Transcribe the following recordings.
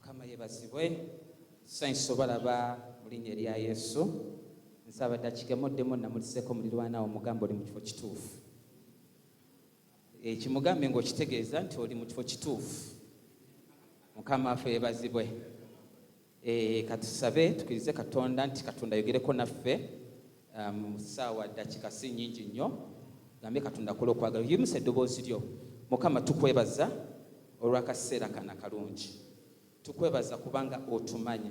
Mukama yebazibwe. Sanyusa obalaba mu linnya erya Yesu. Nsaba dakiika muddemu namuliseeko mulirwana wo, mugambe oli mu kifo kituufu. Ekimugambe ng'okitegeeza nti oli mu kifo kituufu. Mukama waffe yebazibwe. Katusabe tukirize Katonda nti Katonda ayogereko naffe mu ssaawa dakiika si nnyingi nnyo. Gambe Katonda akola okwagala. Yimusa eddoboozi lyo. Mukama, tukwebaza olw'akaseera kano akalungi. Tukwebaza kubanga otumanyi.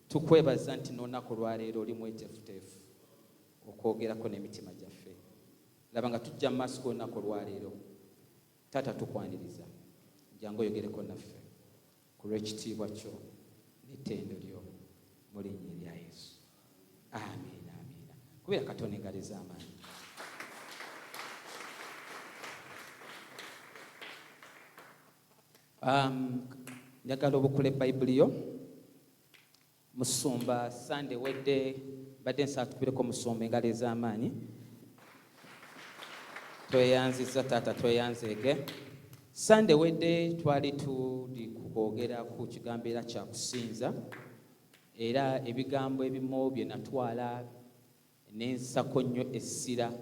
Tukwebaza nti n'olunaku olwaleero oli mweteefuteefu okwogerako n'emitima gyaffe. Laba nga tujja mu maaso g'olunaku olwaleero. Taata, tukwaniriza, jangu oyogereko naffe ku lw'ekitiibwa kyo n'ettendo lyo, mu linnya erya Yesu, amiina. Amiina. Kubeera Katonda engalo ez'amaanyi. Njagala obukule Bayibuli yo. Musumba Sande wedde badde nsaba tukubireko musumba engalo ez'amaanyi. Tweyanziza taata, tweyanzeege. Sande wedde twali tuli kwogera ku kigambo era kyakusinza, era ebigambo ebimu bye natwala nensako nnyo essira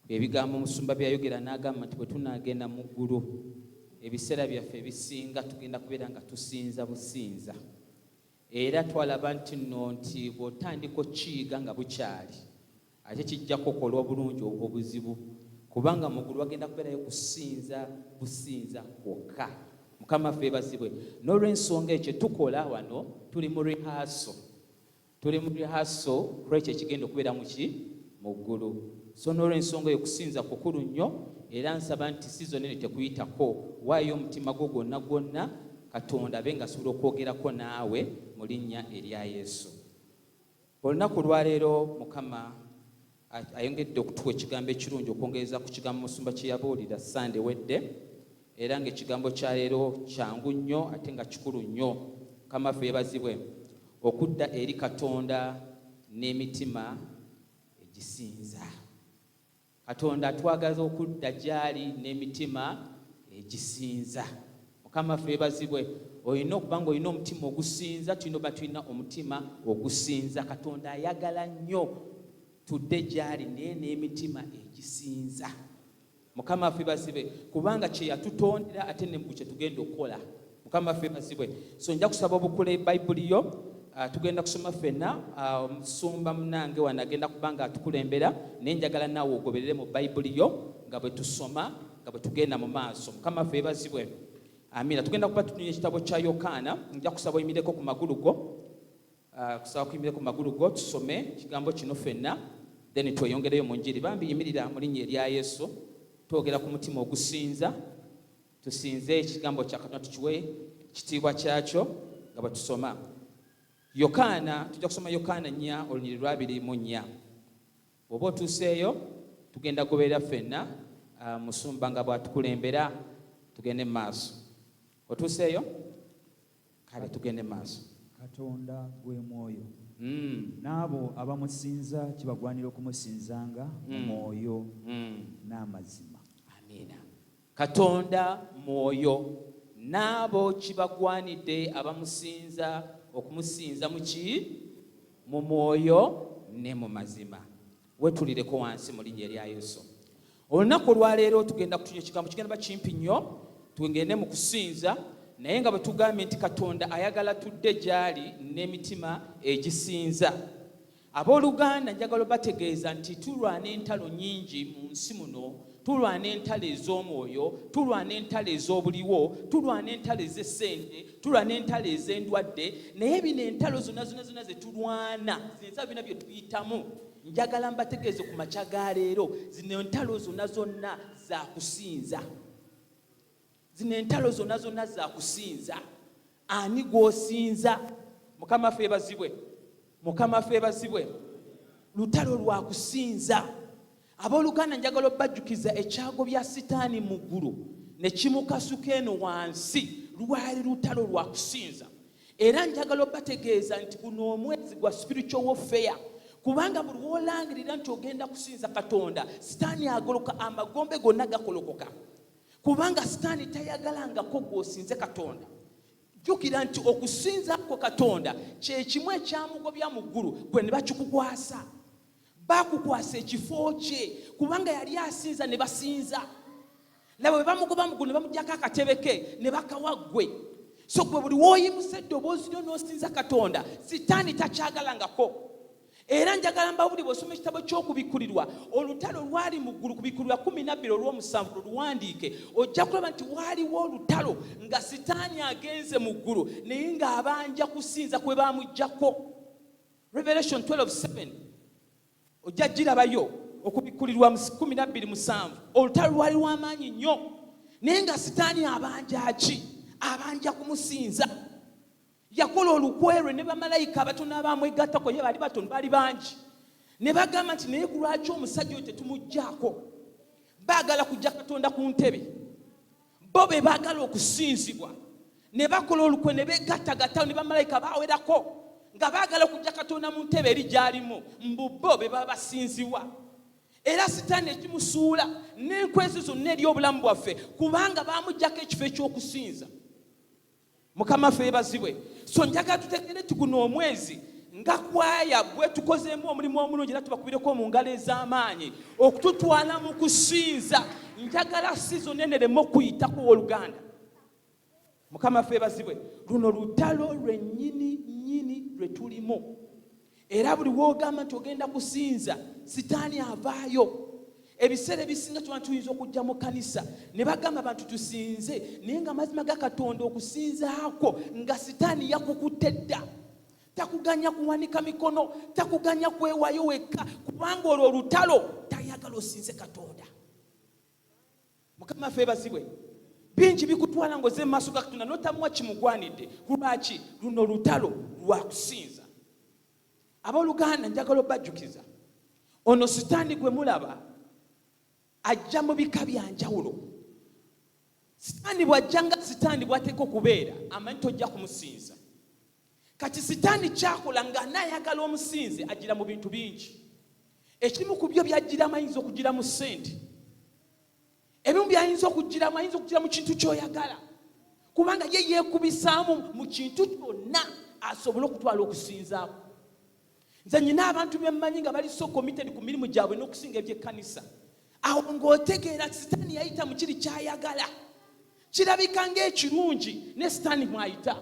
ebigambo musumba byayogera, n'agamba nti bwe tunaagenda mu ggulu, ebiseera byaffe ebisinga tugenda kubeera nga tusinza businza. Era twalaba nti nno nti bw'otandika okiyiga nga bukyali, ate kijja kukola obulungi obuzibu, kubanga mu ggulu wagenda kubeerayo kusinza businza kwokka. Mukama ffe ebazibwe. N'olw'ensonga ekyo tukola wano, tuli mu rehearsal, tuli mu rehearsal kulwekyo ekigenda okubeera muki mu ggulu. So n'olw'ensonga eyo kusinza kukulu nnyo, era nsaba nti season eno tekuyitako. Waayo omutima gwo gwonna gwonna, Katonda abe nga asobola okwogerako naawe mu linnya erya Yesu. Olunaku olwaleero Mukama ayongedde okutuwa ekigambo ekirungi okwongereza ku kigambo musumba kye yabuulira Sande wedde, era ng'ekigambo kya leero kyangu nnyo ate nga kikulu nnyo. Mukama waffe yeebazibwe. Okudda eri Katonda n'emitima egisinza. Katonda atwagaza okudda gy'ali n'emitima egisinza. Mukama waffe yeebazibwe. Olina okuba nga olina omutima ogusinza. Tulina okuba tulina omutima ogusinza. Katonda ayagala nnyo tudde gy'ali naye n'emitima egisinza. Mukama waffe yeebazibwe, kubanga kye yatutondera ate ne kye tugenda okukola. Mukama waffe yeebazibwe. So nja kusaba obukule Bayibuli yo. Tugenda kusoma ffenna. Omusumba munange wano agenda kuba nga atukulembera, naye njagala naawe ogoberere mu Bayibuli yo nga bwe tusoma, nga bwe tugenda mu maaso. Mukama waffe yeebazibwe. Amiina. Tugenda kuba tutunya ekitabo kya Yokaana. Nja kusaba oyimireko ku magulu go, kusaba kuyimireko ku magulu go, tusome ekigambo kino ffenna, then tweyongereyo mu njiri. Bambi yimirira mu linnya erya Yesu. Twogera ku mutima ogusinza. Tusinze ekigambo kya Katonda, tukiwe ekitiibwa kyakyo nga bwe tusoma Yokaana. Tujja kusoma Yokaana 4 olunyiri lwa 24. Bw'oba otuuseeyo, tugenda goberera ffenna, musumba nga bw'atukulembera, tugende mu maaso. Otuuseeyo? Kale tugende mu maaso. Katonda gwe mwoyo, n'abo abamusinza kibagwanira okumusinzanga mu mwoyo n'amazima. Amiina. Katonda mwoyo, n'abo kibagwanidde abamusinza okumusinza mu ki? Mu mwoyo ne mu mazima. Wetulireko wansi mu linnya erya Yesu. Olunaku olwaleero tugenda kutunya ekigambo, kigenda ba kimpi nnyo, tugende mu kusinza, naye nga bwe tugambye nti Katonda ayagala tudde gy'ali n'emitima egisinza. Abooluganda, njagala obategeeza nti tulwana entalo nnyingi mu nsi muno. Tulwana entalo ez'omwoyo, tulwana entalo ez'obuliwo, tulwana entalo ez'essente, tulwana entalo ez'endwadde, naye bino entalo zonna zonna zonna ze tulwana, zino entalo byonna bye tuyitamu, njagala mbategeeze ku makya ga leero, zino entalo zonna zonna za kusinza. Zino entalo zonna zonna za kusinza. Ani gw'osinza? Mukama waffe yeebazibwe. Mukama waffe yeebazibwe. Lutalo lwa kusinza. Abooluganda, njagala obbajjukiza ekyago bya Sitaani mu ggulu ne kimukasuka eno wansi lwali lutalo lwa kusinza. Era njagala obategeeza nti guno omwezi gwa spiritual warfare, kubanga buli w'olangirira nti ogenda kusinza Katonda, Sitaani agoloka, amagombe gonna gakolokoka, kubanga Sitaani tayagalangako gw'osinze Katonda. Jjukira nti okusinza kwo Katonda kye kimu ekyamugobya mu ggulu, gwe ne bakikukwasa. Bakukwasa ekifo kye kubanga yali asinza ne basinza. Laba bwe bamugoba mu ggulu ne bamugyako akatebe ke ne bakawa ggwe. So gwe buli w'oyimusa eddoboozi lyo n'osinza Katonda, Sitaani takyagalangako. Era njagala mbabuli bw'osoma ekitabo ky'Okubikkulirwa, olutalo lwali mu ggulu, Kubikkulirwa 12 olw'omusanvu luluwandiike, ojja kulaba nti waaliwo olutalo nga Sitaani agenze mu ggulu naye ng'abanja kusinza kwe baamuggyako. Revelation 12:7 ojja girabayo, Okubikkulirwa 12:7. Olutalo lwali lw'amaanyi nnyo naye nga Sitaani abanja ki? Abanja kumusinza. Yakola olukwe lwe ne bamalayika abatono abamwegattako, ye baali batono, baali bangi, ne bagamba nti naye ku lwaki omusajja oyo tetumuggyaako? Baagala kujja Katonda ku ntebe, bo be baagala okusinzibwa. Ne bakola olukwe ne beegattagatta ne bamalayika bawerako nga baagala okujja Katonda mu ntebe eri gy'alimu, mbu bo be baba basinzibwa. Era Sitaani ekimusuula n'enkwe ezo zonna eri obulamu bwaffe, kubanga bamuggyako ekifo eky'okusinza. Mukama ffe yeebazibwe. So njagala tutegere nti guno omwezi nga kwaya bwe tukozeemu omulimu omulungi, era tubakubireko mu ngalo ez'amaanyi okututwala mu kusinza. Njagala season eno ereme okuyitako, owooluganda. Mukama ffe yeebazibwe. Luno lutalo lwennyini nnyini lwe tulimu, era buli w'ogamba nti ogenda kusinza, Sitaani avaayo. Ebiseera ebisinga tuba tuyinza okujja mu kkanisa ne bagamba abantu tusinze, naye nga amazima ga Katonda okusinzaako nga Sitaani yakukutte dda, takuganya kuwanika mikono, takuganya kwewaayo wekka, kubanga olwo olutalo tayagala osinze Katonda. Mukama ffe ebazibwe. Bingi bikutwala ng'ozze mu maaso ga Katonda n'otamuwa kimugwanidde. Lwaki? Luno lutalo lwakusinza. Abooluganda, njagala obajjukiza, ono Sitaani gwe mulaba ajja mu bika bya njawulo. Sitaani bw'ajja nga Sitaani bw'ateeka okubeera, amanyi tojja kumusinza. Kati Sitaani kyakola nga anaayagala omusinze, agira mu bintu bingi. Ekimu ku byo byajjiramu, ayinza okugira mu ssente. Ebimu byayinza okugiramu, ayinza okugira mu kintu ky'oyagala, kubanga ye yeekubisaamu mu kintu kyonna asobole okutwala okusinzaako. Nze nyina abantu bemmanyi nga bali so committed ku mirimu gyabwe n'okusinga eby'ekkanisa. Awo ng'otegeera Sitaani yayita mu kiri kyayagala, kirabika ng'ekirungi, ne Sitaani mwayita.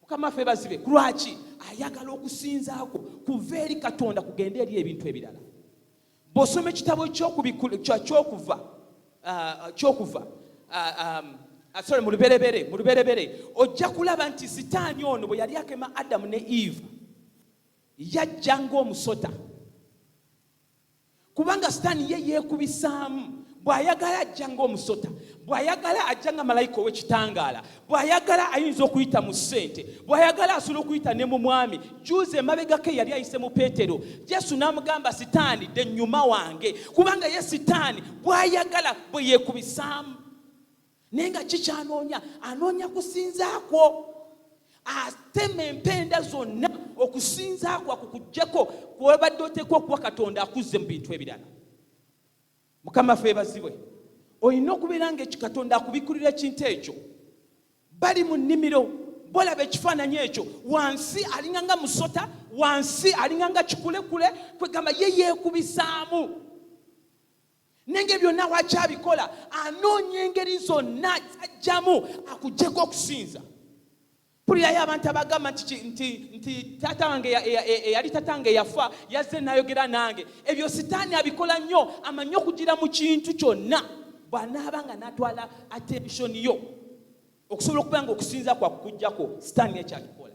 Mukama ffe bazibe. Lwaki ayagala okusinzaako kuva eri Katonda kugenda eri ebintu ebirala? Bw'osoma ekitabo kyokuva, sorry, mu Luberebere, ojja kulaba nti Sitaani ono bwe yali akema Adamu ne Eva, yajja ng'omusota, kubanga Sitaani ye yeekubisaamu. Bw'ayagala ajja ng'omusota, bw'ayagala ajja nga malayika ow'ekitangaala, bw'ayagala ayinza okuyita mu ssente, bw'ayagala asobola okuyita ne mu mwami. Juzi emabegako yali ayise mu Peetero, Yesu n'amugamba, "Sitaani, dde nnyuma wange," kubanga ye Sitaani bw'ayagala bwe yeekubisaamu. Naye nga kikyanoonya, anoonya kusinzaakwo, atema empenda zonna okusinzaakwo akukuggyeko kwebadde oteekwa okuwa Katonda, akuzze mu bintu ebirala. Mukama ffe ebazibwe. Olina okubeera nga Katonda akubikkulira ekintu ekyo. Bali mu nnimiro, bolaba ekifaananyi ekyo, wansi alinga nga musota, wansi alinga nga kikulekule, kwegamba ye yeekubisaamu. Nenge byonna wakyabikola, anoonya engeri zonna zajjamu akugyeko okusinza. Mpulirayo abantu abagamba nti taata wange eyali taata wange yafa, yazze n'ayogera nange. Ebyo Sitaani abikola nnyo, amanyi okugira mu kintu kyonna bw'anaaba nga n'atwala attention yo okusobola okuba nga okusinza kwakukuggyako. Sitaani ekyakikola.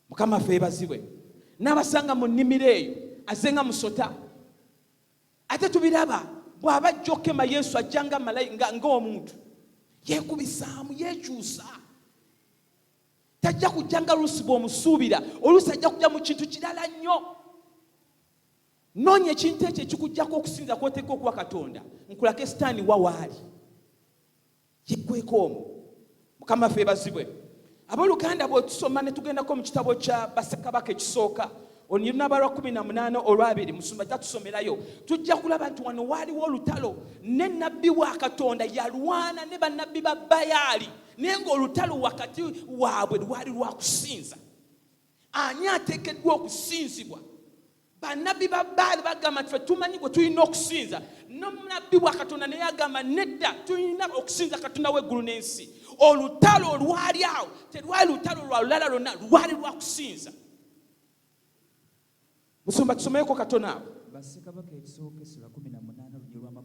Mukama ffe ebazibwe. N'abasanga mu nnimiro eyo azze nga musota. Ate tubiraba bw'aba ajja okukema Yesu, ajja nga ng'omuntu, yeekubisaamu, yeekyusa. Tajja kujja nga luusi bw'omusuubira, oluusi ajja kujja mu kintu kirala nnyo. Noonya ekintu ekyo ekikugjako okusinza kwoteeka okuwa Katonda, nkulake Sitaani wa waali yekweka omwo. Mukama ffe ebazibwe. Abooluganda, bwe tusoma ne tugendako mu kitabo kya Bassekabaka ekisooka Olunaba lwa 18 olwabiri, musumba tatusomerayo. Tujja kulaba nti wano waaliwo olutalo, ne nabbi wa Katonda yalwana ne bannabbi ba Bayaali, naye ng'olutalo wakati waabwe lwali lwa kusinza. Ani ateekeddwa okusinzibwa? Bannabbi ba Baali bagamba nti ffe tumanyi gwe tulina okusinza, n'omunabbi wa Katonda naye agamba nedda, tulina okusinza Katonda w'eggulu n'ensi. Olutalo olwali awo terwali lutalo lwa lulala lwonna, lwali lwa kusinza. Musumba, tusomeyeko katono awo. Bassekabaka ekisooka essula 18 olunyiriri lwa 20.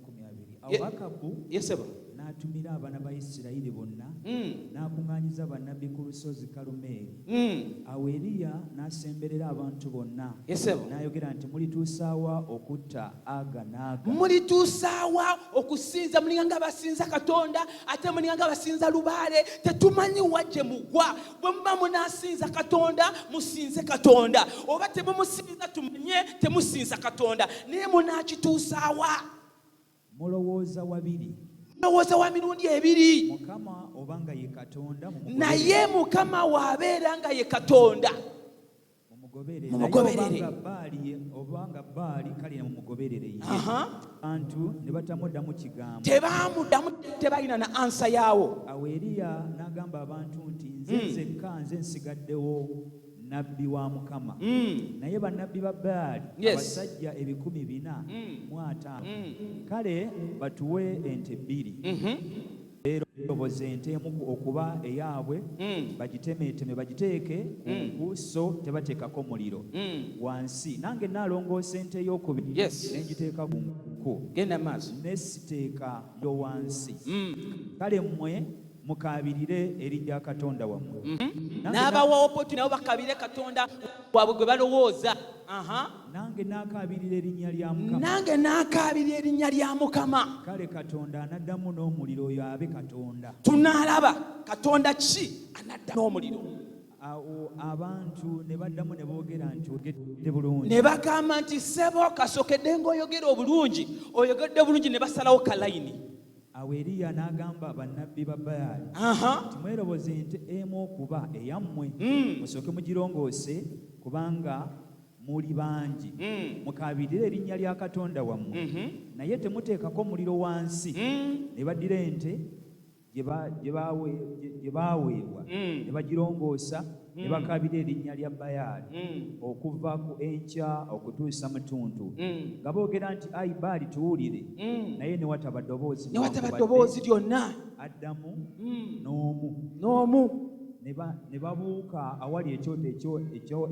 Awo Akabu Yesebo. N'atumira abaana ba Isirayiri bonna, n'akuŋŋaanyiza bannabbi ku lusozi Kalumeeri. Awo Eriya n'asemberera abantu bonna, Yesebo. n'ayogera nti, Mulituusa wa okutta aga n'aga? Mulituusaawa okusinza? Mulinga nga basinza Katonda, ate mulinga nga basinza lubaale. Tetumanyi wa gye mugwa. Bwe muba munaasinza Katonda, musinze Katonda, oba temumusinza, tumanye temusinza Katonda, naye munaakituusaawa? Mulowooza wabiri. Mulowooza wa mirundi ebiri. Mukama oba nga ye Katonda, mumugoberere. Naye Mukama waabeera nga ye Katonda, mumugoberere. Mumugoberere. Naye obanga Baali obanga Baali, kale mumugoberere ye. Abantu ne batamuddamu kigambo. Tebamuddamu, tebalina na answer yaawo. Awo Eriya n'agamba abantu nti, Nze nzekka nze nsigaddewo nabbi wa Mukama, naye bannabbi ba Baali abasajja 450. Kale batuwe ente bbiri, beeroboze ente emu okuba eyaabwe, bagitemeeteme, bagiteeke ku nku so tebateekako muliro wansi. Nange naalongoosa ente ey'okubiri ne ngiteeka ku nku, Genda maaso. Ne siteeka muliro wansi. Kale mmwe mukaabirire erinnya Katonda wammwe. Nange N'abawa opportunity nabo bakabire katonda waabwe gwe balowooza. Aha. Nange naakaabirira erinnya lya Mukama. Nange naakaabira erinnya lya Mukama. Kale Katonda anaddamu n'omuliro, oyo abe Katonda. Tunaalaba Katonda ki anadda n'omuliro. Awo abantu ne baddamu ne boogera nti, Oyogedde bulungi. Ne bagamba nti, ssebo, kasokedde ng'oyogera obulungi, oyogedde bulungi. Ne basalawo kalayini. Awo Eriya n'agamba bannabbi ba Baali nti, Mweroboze ente emu okuba eyammwe, musooke mugirongoose, kubanga muli bangi. Mukaabirire erinnya lya katonda wammwe, naye temuteekako muliro wansi. Ne baddira ente gye baaweebwa ne bagirongoosa, ne bakaabira erinnya lya Bayaali okuva ku enkya okutuusa mu ttuntu, nga boogera nti, Ayi Baali, tuwulire. Naye ne wataba ddoboozi Ne wataba newankubadde ddoboozi lyonna addamu n'omu. N'omu. Ne babuuka awali ekyoto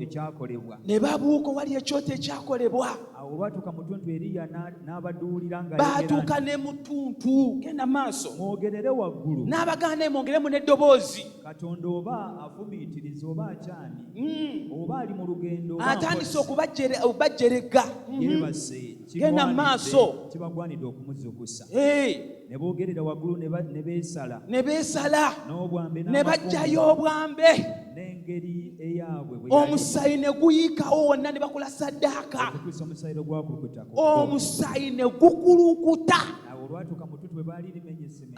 ekyakolebwa. Ne babuuka owali ekyoto ekyakolebwa. Awo olwatuuka mu ttuntu, Eriya n'abaduulira nga ayogera Baatuuka nti, ne mu ttuntu. Genda maaso. Mwogerere waggulu. N'abagamba, mwongeremu n'eddoboozi. Katonda oba afumiitiriza oba akyamye, oba ali mu lugendo oba Atandise nkozi, okubajjerega. Yeebase. Genda maaso. Kibagwanidde okumuzuukusa. Hey. Ne boogerera waggulu ne beesala Ne beesala n'obwambe ne n'amafumu, bajjayo obwambe n'engeri eyaabwe bwe yali, omusaayi ne guyiikawo wonna, ne bakola saddaaka, okutuusa omusaayi lwe gwakulukuta ku bo. Omusaayi ne gukulukuta. Awo olwatuuka mu ttuntu bwe baali limenyesemenye,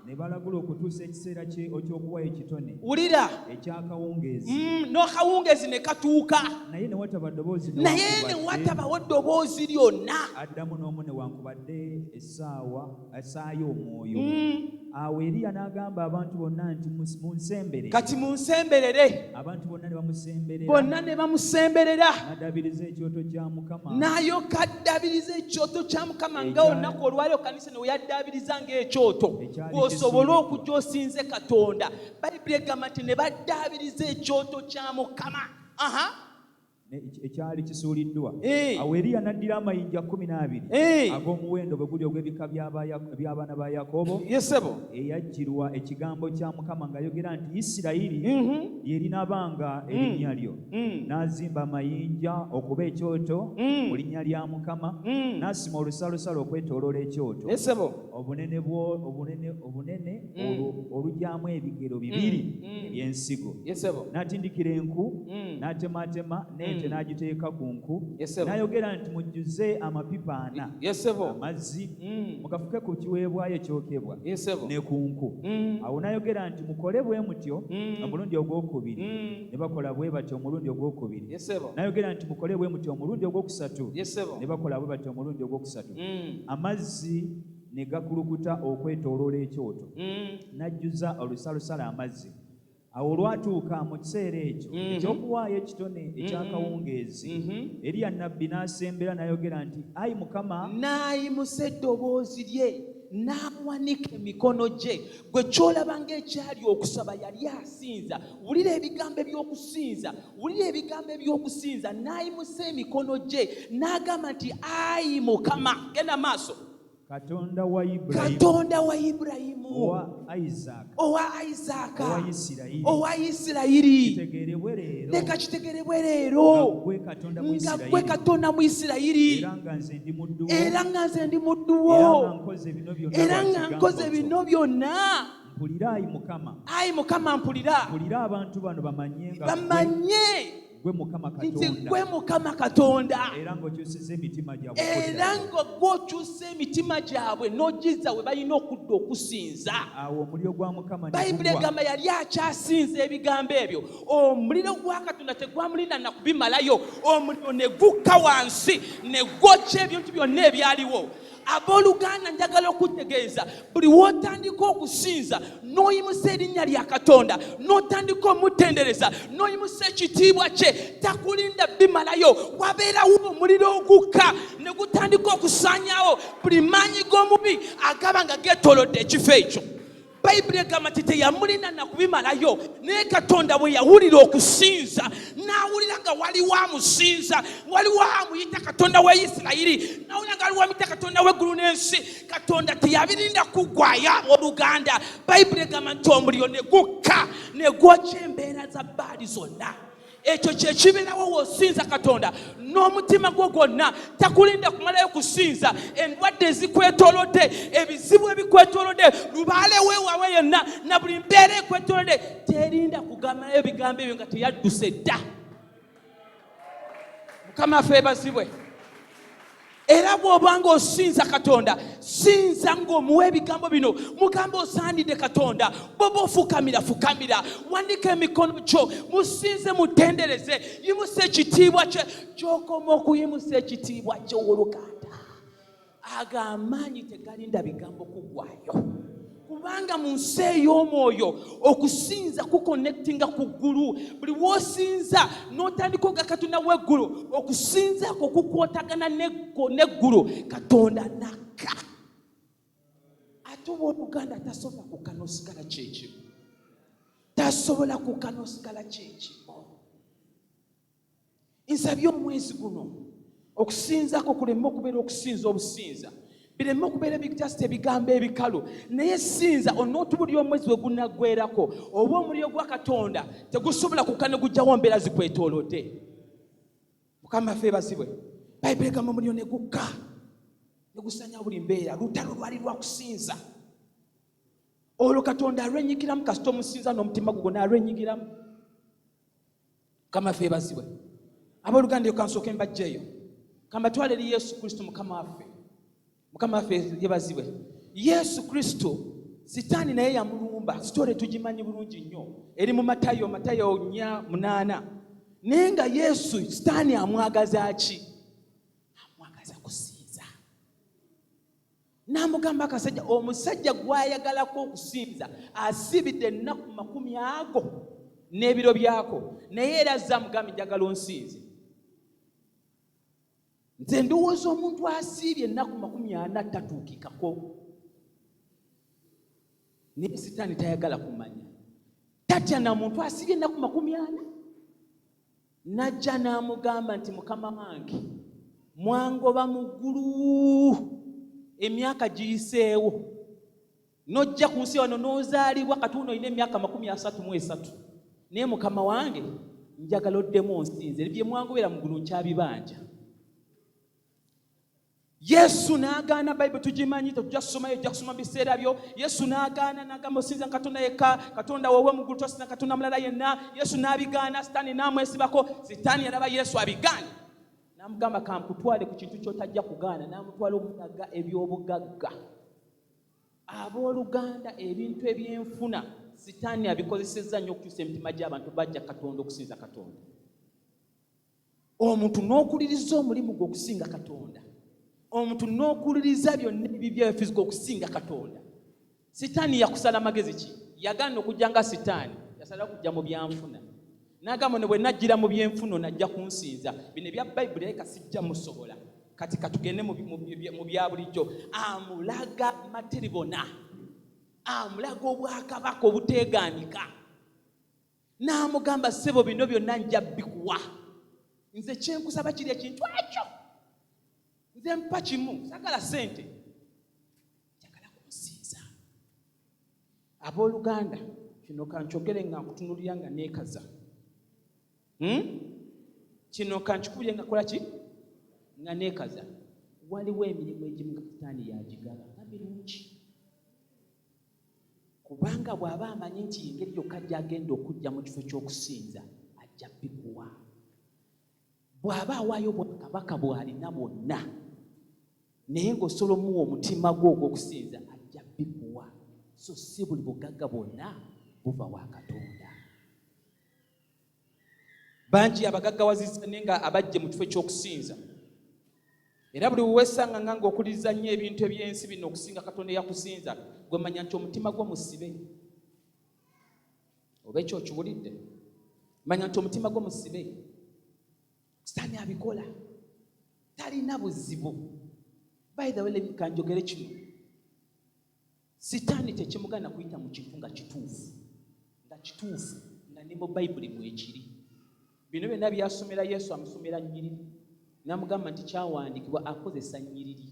ne balagula okutuusa ekiseera kye eky'okuwayo ekitone Wulira. ekyakawungeezi. N'akawungeezi ne katuuka. Naye ne wataba ddoboozi Naye ne newankubadde watabawo ddoboozi lyonna addamu n'omu newankubadde essaawa essaayo omwoyo. Awo Eriya n'agamba abantu bonna nti, "Munsemberere." Kati munsemberere. Abantu bonna ne bamusemberera. Bonna ne bamusemberera. N'addabiriza ekyoto kya Mukama N'ayoka addabiriza ekyoto kya Mukama nga olunaku olwaliro kanisa ne weyaddabiriza ng'ekyoto, Ekyali gw'osobole kisuuliddwa. okujja osinze Katonda. Bayibuli egamba nti ne baddaabiriza ekyoto kya Mukama. Aha. Ekyali kisuuliddwa. Eh. Awo Eriya n'addira amayinja 12 ag'omuwendo bwe guli ogw'ebika by'abaana ba Yakobo, Yesebo. eyajjirwa ekigambo kya Mukama ng'ayogera nti, Isirayiri lyerinaabanga erinnya lyo. N'azimba amayinja okuba ekyoto mu linnya lya Mukama, n'asima olusalosalo okwetooloola ekyoto, Yesebo. obunene obunene olugyamu ebigero 2 eby'ensigo. Yesebo. N'atindikira enku, n'atemaatema n'ente. Emigaati n'agiteeka ku nku. N'ayogera nti, Mujjuze amapipa ana amazzi, mugafuke ku kiweebwayo ekyokebwa ne ku nku. Awo n'ayogera nti, Mukole bwe mutyo omulundi ogwokubiri. Ne bakola bwe batyo omulundi ogwokubiri. N'ayogera nti, Mukole bwe mutyo omulundi ogwokusatu. Ne bakola bwe batyo omulundi ogwokusatu. Amazzi ne gakulukuta okwetooloola ekyoto. N'ajjuza olusalosalo amazzi. Awo olwatuuka mu kiseera ekyo eky'okuwaayo ekitone eky'akawungeezi, Eriya nnabbi n'asembera n'ayogera nti, Ayi Mukama. N'ayimusa eddoboozi lye, n'awanika emikono gye. Gwe ky'olaba ng'ekyali okusaba, yali asinza. Wulira ebigambo eby'okusinza, wulira ebigambo eby'okusinza. N'ayimusa emikono gye n'agamba nti, Ayi Mukama. Genda maaso. Katonda wa Ibulayimu, Katonda wa Ibulayimu, owa Isaaka, owa Isaaka, owa Isirayiri, owa Isirayiri, kitegeerebwe leero, leka kitegeerebwe leero nga ggwe Katonda mu nga ggwe Isirayiri, Katonda mu Isirayiri, era nga nze ndi muddu wo, era nga nze ndi muddu wo, era nga nkoze bino byonna era lwa nga kigambo nkoze kyo. bino byonna. Mpulira, ayi Mukama, Ayi Mukama, mpulira, mpulira abantu bano bamanye nga bamanye ggwe Mukama nti Katonda, ggwe Mukama Katonda, era ng'okyusizza emitima gyabwe era okuddayo. nga ggwe okyusa emitima gyabwe n'ogizza we balina okudda okusinza. Awo omuliro gwa Mukama ne Bayibuli gugwa egamba yali akyasinza ebigambo ebyo, omuliro gwa Katonda tegwamulinda na kubimalayo, omuliro ne gukka wansi ne gwokya ebintu byonna ebyaliwo. Abooluganda, njagala okutegeeza, buli w'otandika okusinza n'oyimusa erinnya lya Katonda, n'otandika omutendereza, n'oyimusa ekitiibwa kye, takulinda bimalayo, wabeerawo omuliro ogukka ne gutandika okusaanyaawo buli maanyi g'omubi agaba nga geetoolodde ekifo ekyo. Bayibuli egamba nti teyamulina na kubimalayo, naye Katonda bwe yawulira okusinza, n'awulira nga waliwo amusinza, waliwo amuyita Katonda wa Isirayiri, n'awulira nga waliwo amuyita Katonda w'eggulu n'ensi, Katonda teyabirinda kuggwayo. Abooluganda, Bayibuli egamba nti omuliro ne gukka ne gwokya embeera za Baali zonna. Ekyo kye kibeerawo w'osinza Katonda n'omutima gwo gwonna, takulinda kumalayo kusinza. Endwadde ezikwetoolodde, ebizibu ebikwetoolodde, lubaale weewawe yonna na buli mbeera ekwetoolodde, terinda kugamalayo bigambo ebyo nga teyadduse dda. Mukama affe ebazibwe. Era bw'oba ng'osinza Katonda, sinza ng'omuwa ebigambo bino, mugambe osaanidde Katonda. Bw'oba ofukamira, fukamira, wandika emikono gyo, musinze, mutendereze, yimusa ekitiibwa kye. Gy'okoma okuyimusa ekitiibwa kye, oluganda, ago amaanyi tegalinda bigambo kuggwayo, kubanga mu nsi ey'omwoyo okusinza kuconnectinga ku ggulu. Buli w'osinza n'otandika oga Katonda w'eggulu, okusinza kwo kukwotagana n'eggulu, Katonda nakka. Ate owooluganda tasobola kukka n'osigala kyekimu, tasobola kukka n'osigala kyekimu. Nsabye omwezi guno okusinzako kuleme okubeera okusinza obusinza, bireme okubeera just ebigambo ebikalu, naye sinza onootubulira omwezi we gunaggwerako oba omuliro gwa Katonda tegusobola kukka ne gujjawo mbeera zikwetoolodde. Mukama affe ebazibwe. Bayibuli egamba omuliro ne gukka ne gusanya buli mbeera. Lutalo lwali lwa kusinza olwo, Katonda alwenyigiramu. Kasita omusinza n'omutima gwo gwonna, alwenyigiramu. Mukama affe ebazibwe. Abooluganda, eyo kansooke mbajjeeyo, kambatwale eri Yesu Kristo Mukama waffe. Mukama waffe yebazibwe. Yesu Kristo Sitaani naye yamulumba. Story tugimanyi bulungi nnyo, eri mu Matayo, Matayo 4:8. Naye nga Yesu Sitaani amwagaza ki? Amwagaza kusinza. N'amugamba akasajja, omusajja gwayagalako okusinza asiibidde ennaku 20 ago n'ebiro byako, naye era azze amugambye, njagala onsinze. Nze ndowooza omuntu asiibye ennaku 40 tatuukikako, naye Sitaani tayagala kumanya, tatya na muntu asiibye ennaku 40. Najja n'amugamba nti, Mukama wange, mwangoba mu ggulu, emyaka giyiseewo, n'ojja ku nsi wano n'ozaalibwa, katuuno olina emyaka 33, naye mukama wange, njagala oddemu onsinze, bye mwangobera mu ggulu nkyabibanja. Yesu n'agaana. Bayibuli tugimanyi, tetujja kusomayo, ojja kusoma mu biseera byo. Yesu n'agaana, n'agamba osinza Katonda yekka, Katonda wowe mu ggulu, tosinza Katonda mulala yenna. Yesu n'abigaana, Sitaani n'amwesibako. Sitaani yalaba Yesu abigaanye, n'amugamba kankutwale ku kintu ky'otajja kugaana, n'amutwala omulaga eby'obugagga. Abooluganda, ebintu ebyenfuna Sitaani abikozesezza nnyo okukyusa emitima gy'abantu bajja Katonda okusinza Katonda. Omuntu n'okuliriza omulimu gwe okusinga Katonda, omuntu n'okuliriza byonna ebibyo ebifizika okusinga Katonda. Sitaani yakusala magezi ki? Yagaana okujja nga Sitaani yasalawo kujja mu byanfuna, n'agamba ne bwe najjira mu byenfuna najja kunsinza bino ebya Bayibuli, naye kasijja musobola, kati katugende mu bya bulijjo. Amulaga matiribona, amulaga obwakabaka obuteegaanika, n'amugamba ssebo bino byonna nja bikuwa, nze kyenkusaba kiri ekintu ekyo, nze mpa kimu, sagala ssente, njagala kunsinza. Abooluganda, kino kankyogere nga nkutunulira nga neekaza, Kino kankikubire nga kola ki nga neekaza. Waliwo emirimu egimu nga Sitaani yagigaba nga mirungi, kubanga bw'aba amanyi nti engeri yokka gy'agenda okujja mu kifo ky'okusinza ajja bikuwa. Bw'aba awaayo obwakabaka bw'alina bwonna, naye ng'osobola omuwa omutima gwo ogw'okusinza, ajja bikuwa. So si buli bugagga bwonna buva wa Katonda. Bangi abagaggawazizza naye nga abajje mu kifo eky'okusinza. Era buli wewesanga nga ng'okuliriza nnyo ebintu eby'ensi bino okusinga Katonda eyakusinza, gwe manya nti omutima gwo musibe. Oba ekyo okiwulidde? Manya nti omutima gwo musibe. Sitaani abikola, talina buzibu. By the way, kanjogere kino, Sitaani tekimugaana kuyita mu kintu nga kituufu, nga kituufu, nga ne mu Bayibuli mwekiri. Bino byonna byasomera Yesu amusomera nnyiriri, n'amugamba nti kyawandiikibwa, akozesa nnyiriri.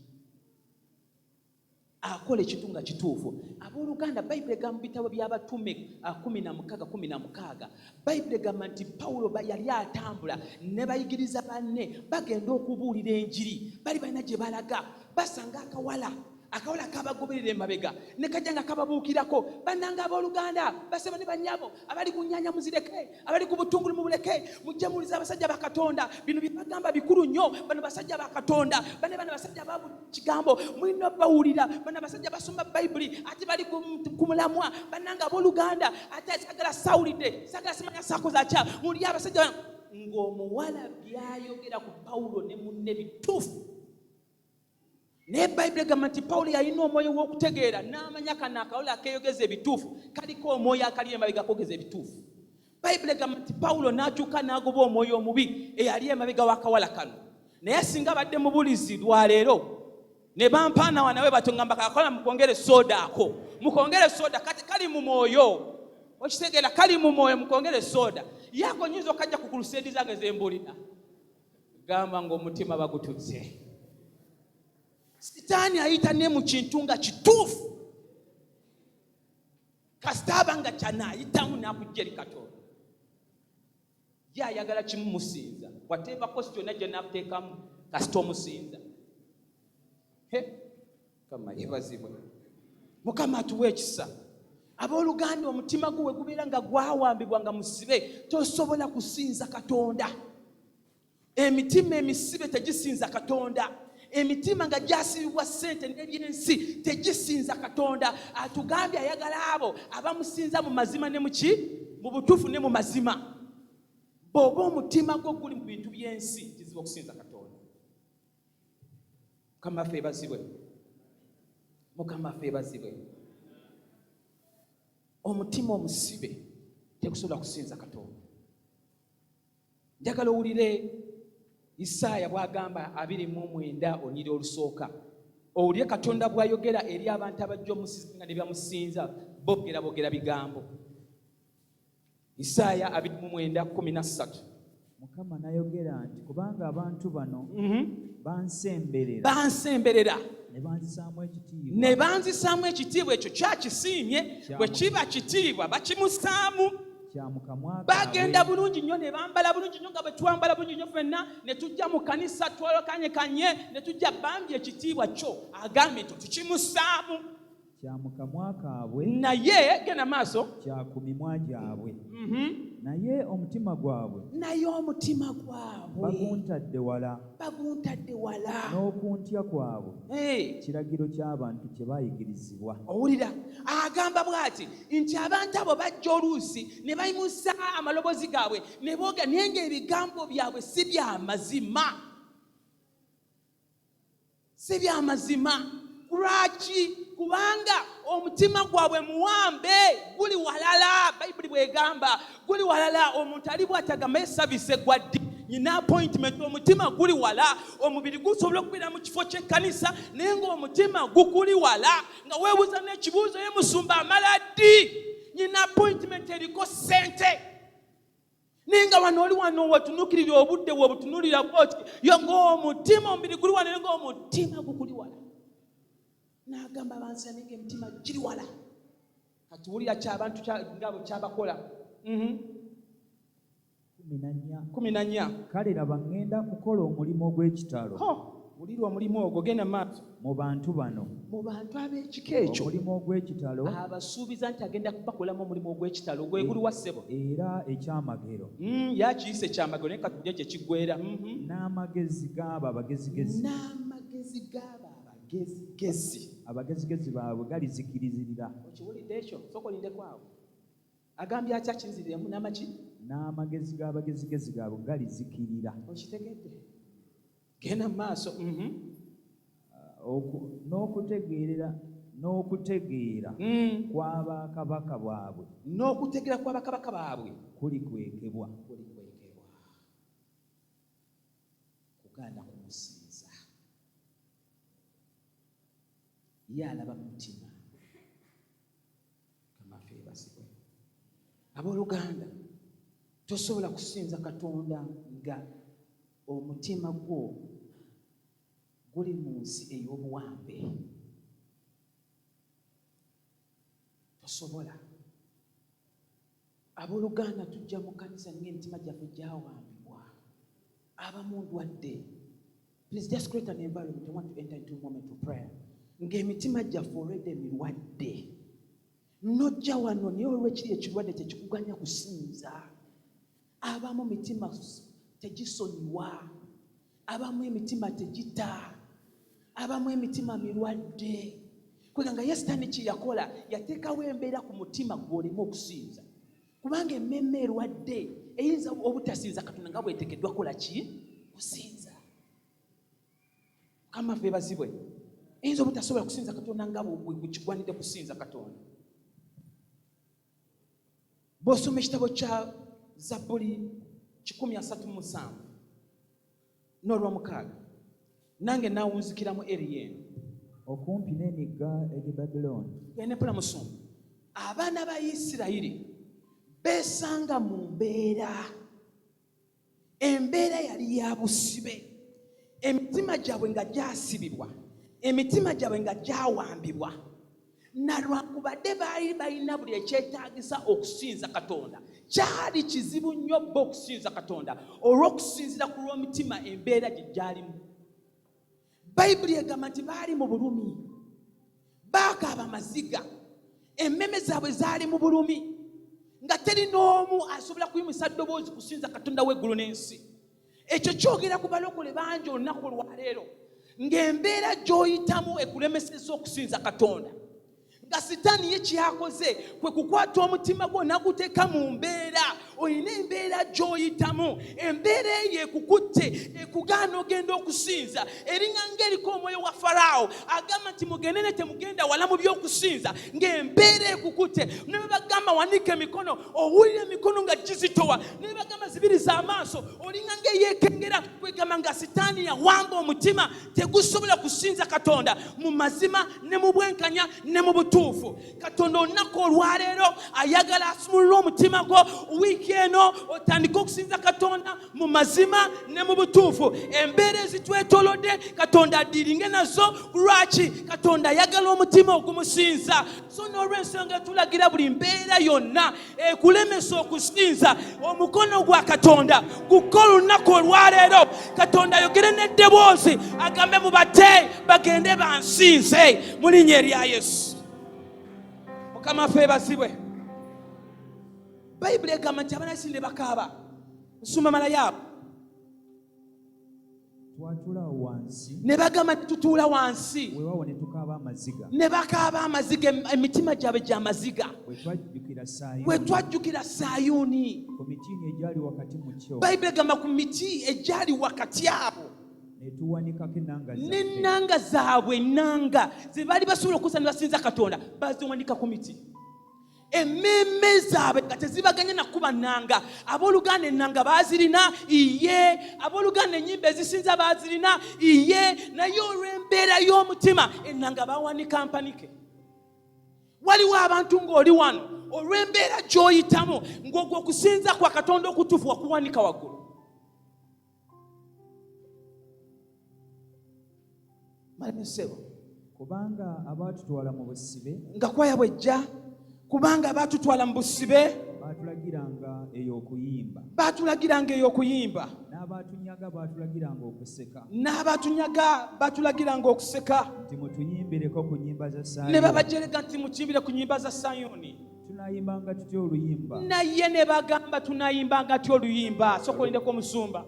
Akola ekintu nga kituufu. Abooluganda, Bayibuli egamba mu bitabo by'Abatume 16:16, Bayibuli egamba nti Pawulo yali atambula ne bayigiriza banne bagenda okubuulira enjiri, bali balina gye balaga, basanga akawala, akawala kabagoberera emabega ne kajja nga kababuukirako. Bannange abooluganda, basebo ne bannyabo, abali ku nnyanya muzireke, abali ku butungulu mubuleke, mujje muwulize abasajja ba Katonda. Bino bye bagamba bikulu nnyo. Bano basajja ba Katonda, bane bano basajja ba kigambo, mulina bawulira. Bano abasajja basoma Bayibuli ate bali ku mulamwa. Bannange abooluganda, ate sagala sawulidde, sagala simanya saakoze atya, muli abasajja ng'omuwala byayogera ku Pawulo ne munne bituufu. Naye Bayibuli egamba nti Pawulo yalina omwoyo w'okutegeera, n'amanya kano akawala akeeyogeza ebituufu kaliko omwoyo akali emabega koogeza ebituufu. Bayibuli egamba nti Pawulo n'akyuka n'agoba omwoyo omubi eyali emabega w'akawala kano. Naye singa abadde mubulizi lwaleero ne bampaanawa nawe batyo, ngamba kakola mukongere soda ako, mukongere soda, kati kali mu mwoyo, okitegeera, kali mu mwoyo, mukongere soda yako, nyinza okajja ku kuluseedi zange zembulira. Gamba ng'omutima bagututse. Sitaani ayita ne mu kintu nga kituufu, kasita aba nga kyanaayitamu n'akujja eri Katonda. Ye ayagala kimu, musinza, whatever cost yonna gye naakuteekamu, kasita omusinza. Mukama yeebazibwe, Mukama atuwa ekisa. Abooluganda, omutima gwo we gubeera nga gwawambibwa nga musibe, tosobola kusinza Katonda. Emitima emisibe tegisinza Katonda. Emitima nga gyasibibwa ssente n'ebyensi tegisinza Katonda. Atugambye ayagala abo abamusinza mu mazima ne muki, mu butuufu ne mu mazima. Bw'oba omutima gwo guli mu bintu by'ensi, kizibu okusinza Katonda. Mukama waffe ebazibwe, Mukama waffe ebazibwe. Omutima omusibe tegusobola kusinza Katonda. Njagala owulire Isaaya bw'agamba 29 onyiri olusooka, owulire Katonda bw'ayogera eri abantu abajja omusinza nga ne bamusinza boogera boogera bigambo. Isaaya 29:13. Mukama n'ayogera nti, kubanga abantu bano bansemberera, bansemberera, ne banzisaamu ekitiibwa, ne banzisaamu ekitiibwa. Ekyo kyakisiimye, bwe kiba kitiibwa bakimusaamu. Kya mu kamwa Bagenda kaabwe. bulungi nnyo ne bambala bulungi nnyo nga bwe twambala bulungi nnyo ffenna, ne tujja mu kanisa twolekanyekanye, ne tujja bambi ekitiibwa kyo agambye nti tukimussaamu. Kya mu kamwa kaabwe. Naye genda maaso. Kya ku mimwa gyabwe. Naye omutima gwabwe Naye omutima gwabwe baguntadde wala. Baguntadde wala. N'okuntya kwabwe Hey. kiragiro ky'abantu kye bayigirizibwa. Owulira agamba bw'ati nti abantu abo bajja oluusi ne bayimusa amaloboozi gaabwe ne boogera, naye ng'ebigambo byabwe si bya mazima, si bya mazima. Lwaki? Kubanga omutima gwabwe muwambe, guli walala. Bayibuli bwegamba guli walala. Omuntu ali bw'atagamba ye service egwa ddi, nyina appointment, omutima guli wala. Omubiri gusobola okubeera mu kifo ky'ekkanisa, naye ng'omutima gukuli wala, nga weebuuza n'ekibuuzo, ye musumba amala ddi, nyina appointment eriko ssente, naye nga wano oli wano wetunuukirira obudde bwebutunuulira bwoti yo, ng'omutima, omubiri guli wano, naye ng'omutima gukuli wala. N'agamba abansi, naye ng'emitima giri wala. Kati wulira kyabantu nga bwe kyabakola. 14. 14. Kale laba, ŋŋenda kukola omulimu ogw'ekitalo Ho, wulira omulimu ogwo. Genda maaso. mu bantu bano. Mu bantu ab'ekika ekyo. Omulimu ogw'ekitalo. Abasuubiza nti agenda kubakolamu omulimu ogw'ekitalo. Gwe guliwa, ssebo? Era ekyamagero. Yakiyise kyamagero, naye katujje gye kiggwera. N'amagezi g'abo abagezigezi N'amagezi g'abo abagezigezi abagezigezi baabwe galizikirizirira. Okiwulidde ekyo? Sooka olindeko awo. Agambye atya? Kinziriremu n'amaki. N'amagezi g'abagezigezi gaabwe galizikirira. Okitegedde? Genda mu maaso. N'okutegeera kw'abakabaka baabwe N'okutegeera kw'abakabaka baabwe kulikwekebwa. Kulikwekebwa. Kugaana kumusinza. Ye alaba mu mutima. Mukama yeebazibwe. Abooluganda, tosobola kusinza Katonda nga omutima gwo guli mu nsi ey'obuwambe. Tosobola. Abooluganda, tujja mu kanisa naye emitima gyaffe gyawambibwa. Abamu ndwadde. Please just create an environment. I want to enter into a moment of prayer. Ng'emitima gyaffe olwedde mirwadde, nojja wano naye olwekiri ekirwadde tekikuganya kusinza. Abamu mitima tegisonyiwa, abamu emitima tegita, abamu emitima mirwadde. Kweganga ye Sitaani kye yakola, yateekawo embeera ku mutima gw'oleme okusinza, kubanga emmeeme erwadde eyinza obutasinza Katonda nga bweteekeddwa kukola ki? Kusinza. Mukama yeebazibwe. Eyinza obutasobola kusinza Katonda nga bwekigwanidde kusinza Katonda. Bw'osoma ekitabo kya Zabbuli 137 n'olwomukaaga, nange nawunzikiramu eriya eno. Okumpi n'emigga egy'e Babulooni. Genepola, musumba. Abaana ba Isirayiri beesanga mu mbeera, embeera yali ya busibe, emitima gyabwe nga gyasibibwa, emitima gyabwe nga gyawambibwa. Nalwankubadde baali balina buli ekyetaagisa okusinza Katonda, kyali kizibu nnyo bo okusinza Katonda olw'okusinzira ku lw'omutima embeera gye gyalimu. Bayibuli egamba nti baali mu bulumi, baakaaba maziga, emmeme zaabwe zaali mu bulumi, nga teri n'omu asobola kuyimusa ddoboozi kusinza Katonda w'eggulu n'ensi. Ekyo kyogera ku balokole bangi olunaku olwaleero, ng'embeera gy'oyitamu ekulemesezza okusinza Katonda, nga Sitaani ye kyakoze kwe kukwata omutima gwo n'aguteeka mu mbeera. Olina embeera gy'oyitamu, embeera eyo ekukutte, ekugaana ogenda okusinza. Eringa ng'eriko omwoyo wa Faraawo agamba nti mugende ne temugenda wala mu by'okusinza, ng'embeera ekukutte. Ne bwe bagamba wanika emikono, owulira emikono nga gizitowa. Ne bwe bagamba zibiriza amaaso, olinga ng'eyeekengera. Kwegamba nga Sitaani yawamba omutima, tegusobola kusinza Katonda mu mazima ne mu bwenkanya ne mu butuufu. Katonda olunaku olwaleero ayagala asumulule omutima gwo wiiki. Wiiki eno otandike okusinza Katonda mu mazima ne mu butuufu. Embeera ezitwetolodde Katonda adiiringe nazo. Lwaki? Katonda ayagala omutima ogumusinza. So n'olw'ensonga etulagira buli mbeera yonna ekulemesa okusinza, omukono gwa Katonda gukola olunaku olwaleero. Katonda ayogere n'eddoboozi agambe mubate bagende bansinze mu linnya erya Yesu. Mukama ffe ebazibwe. Bayibuli egamba nti abaana ne bakaaba nsumba malayaabo Twatuula awo wansi. Ne bagamba nti tutuula wansi. Weewaawo ne tukaaba amaziga. Ne bakaaba amaziga, emitima gyabwe gya maziga. Bwe twajjukira Sayuuni. Bwe twajjukira Sayuuni. Ku mitiini egyali wakati mu kyo. Bayibuli egamba ku miti egyali wakati abo. Ne tuwanikako ennanga zaffe. N'ennanga zaabwe, ennanga ze baali basobola okukozesa ne basinza Katonda, baziwanika ku miti. Emmeeme zaabwe nga tezibaganya na kuba nnanga. Abooluganda ennanga baazirina, iye. Abooluganda ennyimba ezisinza baazirina, iye. Naye olw'embeera y'omutima ennanga bawanika mpanike. Waliwo abantu ng'oli wano olw'embeera gy'oyitamu ng'ogwo okusinza kwa Katonda okutuufu wakuwanika waggulu. Malensebo. Kubanga abaatutwala mu busibe, nga kwaya bwejja, kubanga abaatutwala mu busibe baatulagiranga eyo okuyimba, baatulagiranga eyo okuyimba, n'abaatunyaga baatulagiranga okuseka, n'abaatunyaga baatulagiranga okuseka, nti mutuyimbireko ku nnyimba za Sayuuni, ne babajerega nti mutuyimbire ku nnyimba za Sayuuni. Tunayimbanga tutya oluyimba? Naye ne bagamba tunayimbanga tutya oluyimba? Sooka olindeko omusumba.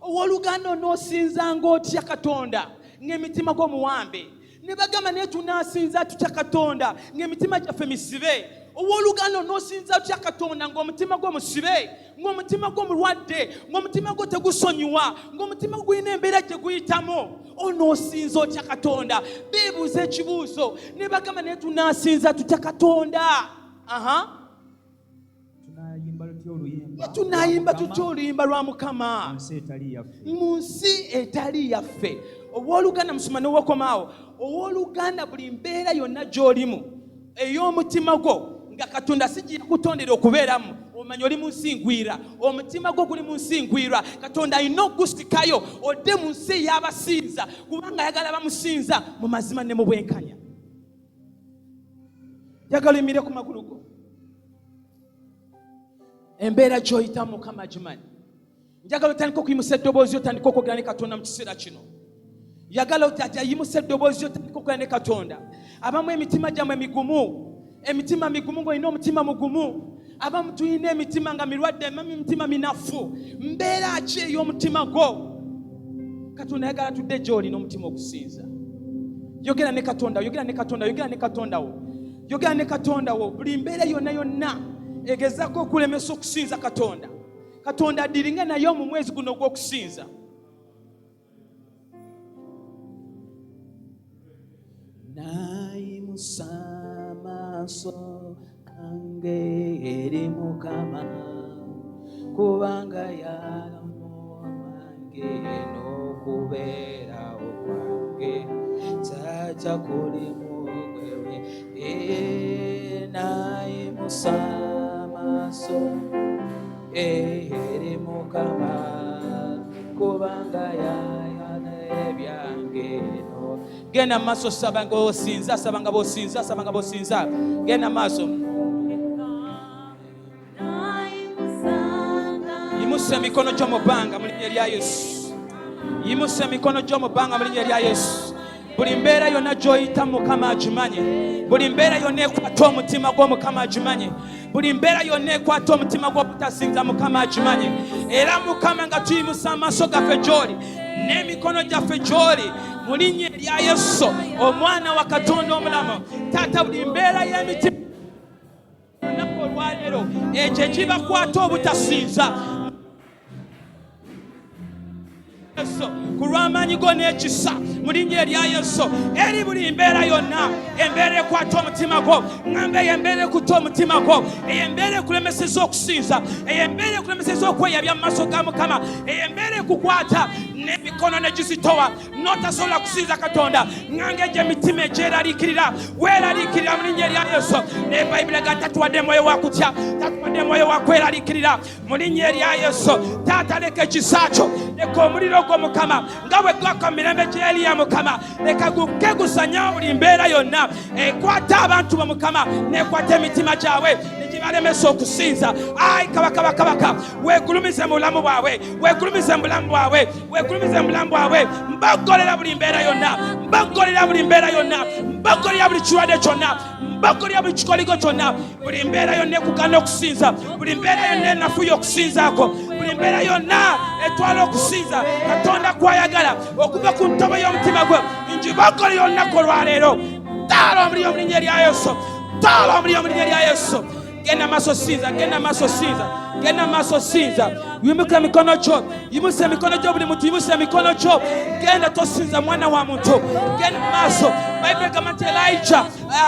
Owooluganda onoosinzanga otya Katonda ng'emitima gwo muwambe? Ne bagamba naye tunaasinza tutya Katonda ng'emitima gyaffe misibe? Owooluganda onoosinza otya Katonda ng'omutima gwo musibe, ng'omutima gwo mulwadde, ng'omutima gwo tegusonyiwa, ng'omutima gwo gulina embeera gye guyitamu? Onoosinza otya Katonda? Beebuuza ekibuuzo ne bagamba naye tunaasinza tutya Katonda? Aha. Tunayimba tutya oluyimba lwa Mukama mu nsi etali yaffe? Owooluganda musoma n'owokomaawo, owooluganda buli mbeera yonna gy'olimu ey'omutima gwo nga Katonda si gye yakutondera okubeeramu, omanya oli mu nsi ngwira, omutima gwo guli mu nsi ngwira. Katonda alina okugusikayo odde mu nsi ey'abasinza, kubanga ayagala bamusinza mu mazima ne mu bwenkanya. Njagala oyimire ku magulu go. Embeera gy'oyitamu Mukama agimanyi. Njagala otandike okuyimusa eddoboozi, otandike okwogera ne Katonda mu kiseera kino. Yagala oyimusa eddoboozi, otandike okwogera ne Katonda. Abamu emitima gyammwe migumu, emitima migumu, ng'olina omutima mugumu. Abamu tulina emitima nga mirwadde, abamu emitima minafu. Mbeera ki ey'omutima gwo? Katonda ayagala tudde gy'oli n'omutima ogusinza. Yogera ne Katonda, yogera ne Katonda, yogera ne Katonda wo, yogera ne Katonda wo. Buli mbeera yonna yonna egezaako okulemesa okusinza Katonda, Katonda adiringe naye mu mwezi guno ogw'okusinza. Nayimusa amaaso gange eri Mukama, kubanga yalamu wange n'okubeerawo kwange. Tajja kuli mugwewe. Nayimusa amaaso eri Mukama, kubanga yayana ebyange. No genda maaso, saba nga osinza, saba nga bw'osinza, saba nga bw'osinza, genda maaso. Yimusa emikono gyo mu bbanga mu linnya lya Yesu. Yimusa emikono gyo mu bbanga mu linnya lya Yesu. Buli mbeera yonna gy'oyita Mukama agimanye. Buli mbeera yonna ekwata omutima gwo Mukama agimanye. Buli mbeera yonna ekwata omutima gw'obutasinza Mukama agimanye. Era Mukama, nga tuyimusa amaaso gaffe gy'oli n'emikono gyaffe gy'oli mu linnya erya Yesu omwana wa Katonda omulamu, Taata, buli mbeera y'emitima olunaku olwaleero ekyo ekibakwata obutasinza ku lw'amaanyi go n'ekisa. Mu linnya erya Yesu, eri buli mbeera yonna, embeera ekwata omutima gwo, ŋŋamba eyo embeera ekutta omutima gwo, eyo embeera ekulemeseza okusinza, eyo embeera ekulemeseza okweyabya mu maaso ga Mukama, eyo embeera ekukwata n'emikono ne gizitowa n'otasobola kusinza Katonda, ŋŋanga egyo emitima egyeraliikirira, weeraliikirira mu linnya erya Yesu. Naye Bayibuli ega tatuwadde mwoyo wa kutya, tatuwadde mwoyo wa kweraliikirira. Mu linnya erya Yesu, Taata, leka ekisa kyo, leka omuliro gwo Mukama, nga bwe gwaka mu mirembe gya Eriya, Mukama, leka gukke gusanyawo buli mbeera yonna ekwata abantu bo Mukama, nekwata emitima gyabwe negibalemesa okusinza. Ayi Kabaka bakabaka, weegulumize mu bulamu bwabwe, weegulumize mu bulamu bwabwe, weegulumize mu bulamu bwabwe. Mbagolera buli mbeera yonna, mbagolera buli mbeera yonna, mbagolera buli kirwadde kyonna, mbagolera buli kikoligo kyonna, buli mbeera yonna ekugaana okusinza, buli mbeera yonna enafuya okusinzaako, buli mbeera yonna etwala okusinza Katonda kwayagala okuva ku ntobo y'omutima gwe, njibagolera olunaku olwaleero. Taala omuliro mu linnya erya Yesu, taala omuliro mu linnya erya Yesu. Genda maaso sinza, genda maaso sinza, genda maaso sinza. Yimuka emikono gyo, yimusa emikono gyo, buli muntu yimusa emikono gyo. Genda, tosinza mwana wa muntu, genda maaso. Bayibuli egamba nti Elijah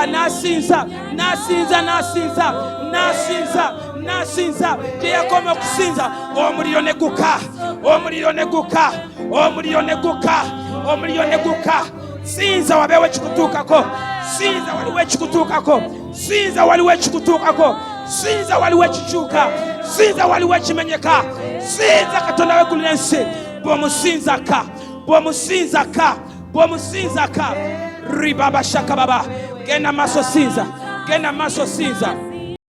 n'asinza, n'asinza, n'asinza, n'asinza, n'asinza. Gye yakoma okusinza, omuliro ne guka, omuliro ne guka, omuliro ne guka, omuliro ne guka. Sinza wabeewo ekikutuukako, sinza waliwo ekikutuukako, sinza waliwo ekikutuukako, sinza waliwo ekikyuka, sinza waliwo ekimenyeka, sinza Katonda w'eggulu n'ensi. Bw'omusinza ka, bw'omusinza ka, bw'omusinza ka, ribaba shaka baba. Genda maaso sinza, genda maaso sinza.